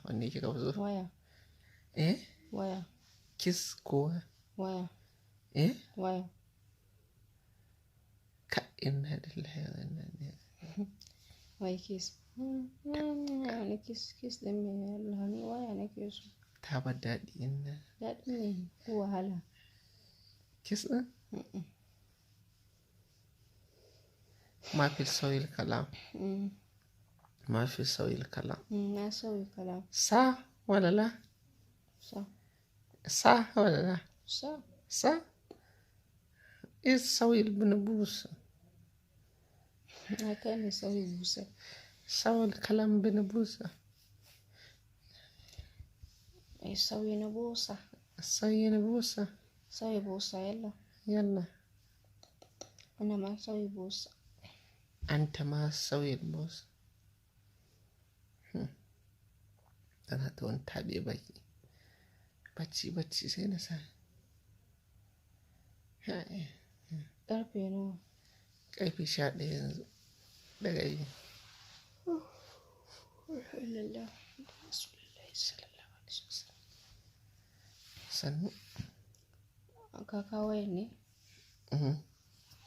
Wanne kika fi so? Waya. Eh? Waya. Kiss ko waya? Waya. Eh? Waya. Ka inna lillahi wa inna ilaihi. Wai kiss. Wani kiss kiss ɗin me Allah ni waya nake so. Ta bar daɗi inna. Daɗi ne ko wahala? Kiss ɗin? Ma fi sauyin kalam. Ma fi sauyin kalam. Na sauyi kalam. Sa walala. Sa. Sa walala. Sa. Sa. Is sauyin bin busa. Na kai ne sauyi busa. Sauyin kalam bin busa. Ai sauyi na busa. Sauyi na busa. Sauyi busa yalla. Yalla. Ana ma sauyi busa. Anta ma sauyin busa. Tana ta wani taɓe baki. Bacci bacci sai na sa. Ƙarfe nawa? Ƙarfe 11 yanzu. Daga yi. Allah. Rasulullahi sallallahu alaihi wasallam. Sannu. Ka kawo wayar ne?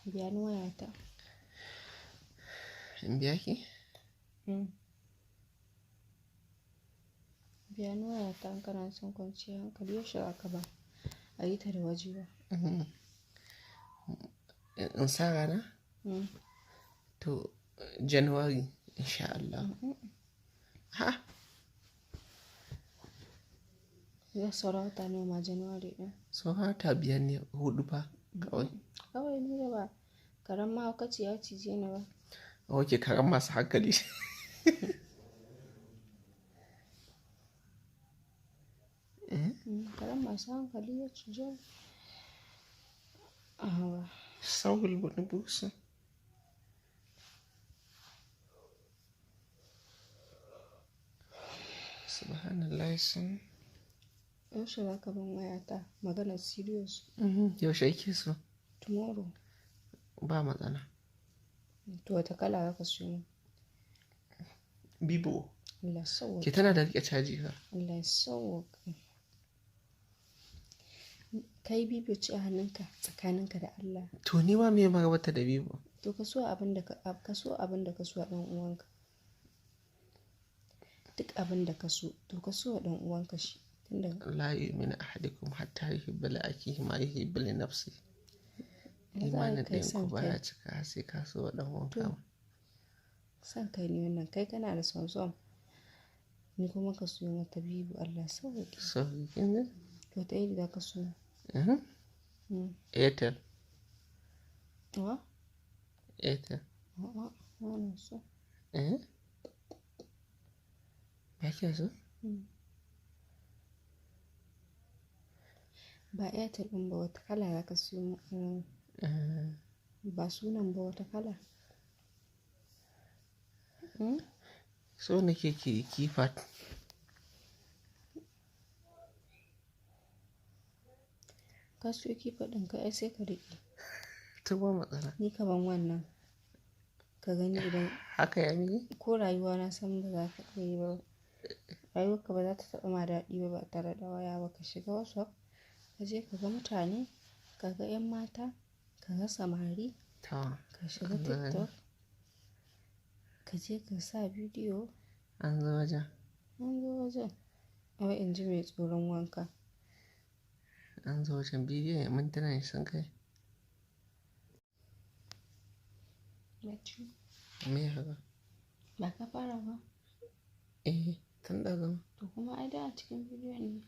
Biya ni wayata. In biya ki? Biya ni wayata in kana son kwanciyar hankali yaushe za ka ba. A yi ta da waje ba. In sa rana? To January insha Allah. Ha? Zai saura wata nawa ma January ɗin? Saura wata 5 ne 4 fa kawai. Kawai ni da ba karen mahaukaci ya cije ni ba. Ok karen masu hankali. Karen masu hankali ya cije ni. Awa. Saul wani busa. Subhanallah sun. Yaushe za ka ban wayata? Maganar serious. Yaushe yake so? Tomorrow. Ba matsala. To wata kala za ka siyo min? Bibo. Allah sauwaƙe. Ke tana da riƙe caji fa. Allah sauwaƙe. Kai Bibo ce a hannunka tsakaninka da Allah. To ni ma me marabata da Bibo? To ka so abin da ka, ka so abin da ka so a ɗan uwanka. Duk abin da ka so, to ka so wa ɗan uwanka shi. Tunda La yu'minu ahadukum hatta yuhibba li akhihi ma yuhibbu li nafsihi. Ya za a Imanin kai ɗayan ku son baya kai? cika sai ka so wa ɗan uwanka. To, son kai ne wannan. Kai kana da son son. Ni kuma ka siyo mata Bibo Allah sauwaƙe. Sauƙi kin ji? To ta iri za ka siyo? Airtel. Wa? Airtel. A'a, ba na so. Eh? Ba kya so? Ba Airtel ɗin ba wata kala za ka siyo min. Ba sunan ba wata kala. So nake ki keypad. Ka siyo keypad ɗin ka ai sai ka riƙe. To ba matsala. Ni ka ban wannan. Ka gani idan Haka ya miki? Ko rayuwa na san ba za ka iya yi ba. Rayuwarka ba za ta taɓa ma daɗi ba ba tare da waya ba. Ka shiga WhatsApp, ka je ka ga mutane, ka ga 'yan mata, ka ga samari, Ta. ka shiga An zo wajen. TikTok, ka je ka sa bidiyo. An zo wajen. An zo wajen. Wai in ji mai tsoron wanka. An zo wajen bidiyon mintuna sun kai. Bacci. Me haka? Ba ka fara ba? Eh, tun ɗazu ma. To kuma ai da a cikin bidiyon ne.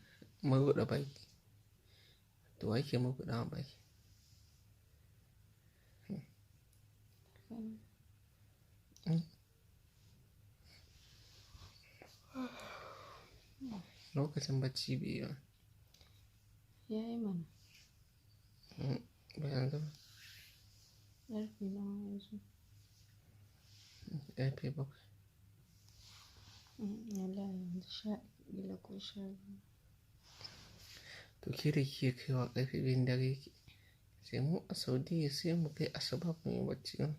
Murguɗa baki. To wa yake murguɗa ma baki? Lokacin bacci bai yi ba. Ya yi mana. Ba yanzu ba. Ƙarfe nawa yanzu? Ƙarfe 7. Wallahi yanzu sha ƙila ko 12. To ke da kike kaiwa ƙarfe 2 dare ki. Sai mu a Saudiya sai mu kai asuba mu yi bacci.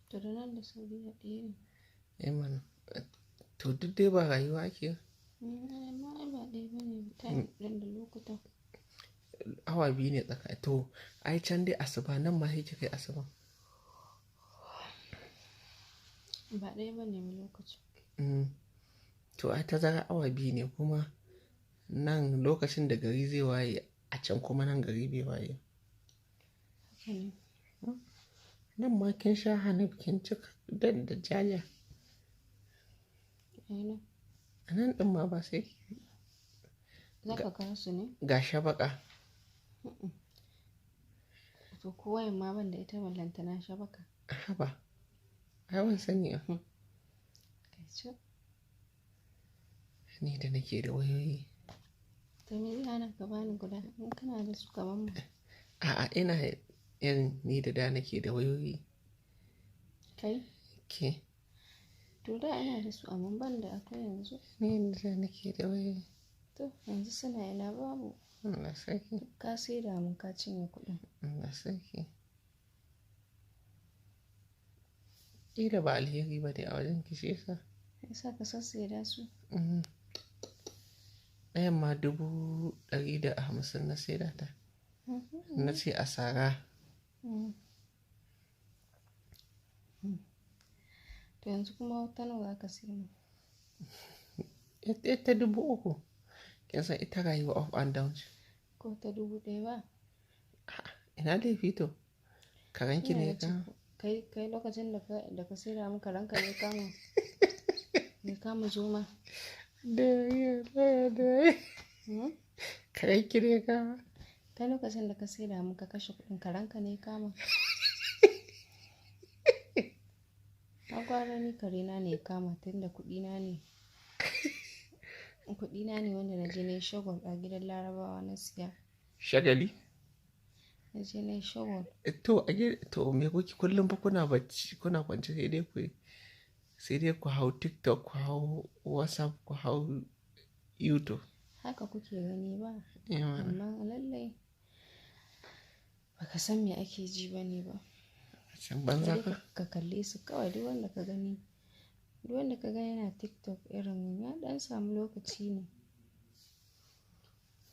To da nan da Saudiya ɗaya ne. Eh mana. To duk dai ba rayuwa ake. Amma ai ba ɗaya ba ne time ɗin da lokutan. Awa 2 ne tsaka. To ai can dai asuba nan ma sai ki kai asuba. Ba ɗaya ba ne lokacin. To ai tazara awa 2 ne kuma nan lokacin da gari zai waye a can kuma nan gari bai waye. Haka ne. Nan ma kin sha hanif kin cika dan da jaja. A ina? A nan ɗin ma ba sai ki. Za ka kawo su ne? Ga shabaka. To ko wayan ma ban da ita ballantana shabaka. Haba. Ai ban sani ba. Kai co. Ni da nake da wayoyi. To me zai hana ka bani guda in kana da su kaman mu? A'a ina irin ni da da nake da wayoyi. Kai? Ke? To da ina da su amma ban da akwai yanzu. Ni da da nake da wayoyi. To yanzu suna ina babu. Allah sarki. Ka saida mun ka cinye kuɗin. Allah sarki. Ƙila ba alheri ba ne a wajen ki shi yasa. Yasa ka sassaida su? Ɗayan ma 150,000 na saida ta. Na ce asara. To yanzu kuma wata nawa za ka siyo mun? Ita 3,000. Kin san ita rayuwa up and down ce. Ko ta 1,000 ba? A'a, ina laifi to? Karanki ne ya kama? Kai lokacin da ka saida mun karanka ne ya kama? Ya kama zoma? Dariya, dariya. Karanki ne ya kama? Kai lokacin da ka saida mun ka kashe kuɗin karanka ne ya kama? Har gwara ni karena ne ya kama tunda kuɗina ne. Kuɗina ne wanda na je na yi shagal a gidan Larabawa na siya. Shagali? Na je na yi shagal. To a to me kuke kullum fa kuna bacci kuna kwance sai dai ku sai dai ku hau TikTok, ku hau WhatsApp, ku hau YouTube. Haka kuke gani ba? Eh mana. Amma lallai ba ka san me ake ji ba ne ba. Can banza Sai ka? ka kalle su kawai duk wanda ka gani. Duk wanda ka ga yana TikTok irin ya ɗan samu lokaci ne.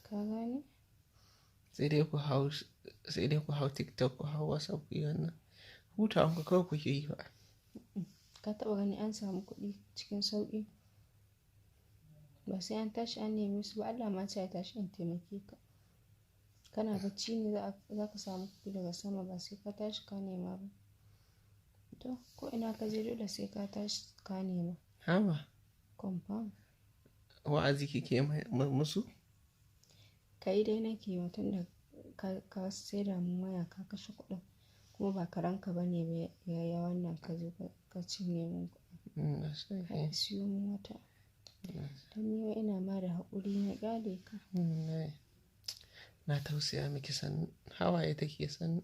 Ka gane? Sai dai ku hau, sai dai ku hau TikTok, ku hau WhatsApp ku yi wannan. Hutawan ku kawai kuke yi ba. Ka taɓa gani an samu kuɗi cikin sauƙi? Ba sai an tashi an neme su ba. Allah ma ce ya tashi in taimake ka. Kana bacci ne za ka samu kuɗi daga sama ba sai ka tashi ka nema ba. To ko ina ka je dole sai ka tashi ka nema. Haba. Confirm. Wa'azi kike musu? Kai dai nake yi tun da ka saida mun waya ka kashe kuɗin kuma ba karanka ba ne ba ya wannan ka zo ka cinye mun kuɗin. Allah sarki. Ka siyo mun wata. Dan ni ma ina ma da haƙuri na ƙyale ka. Na tausaya miki san hawaye take san.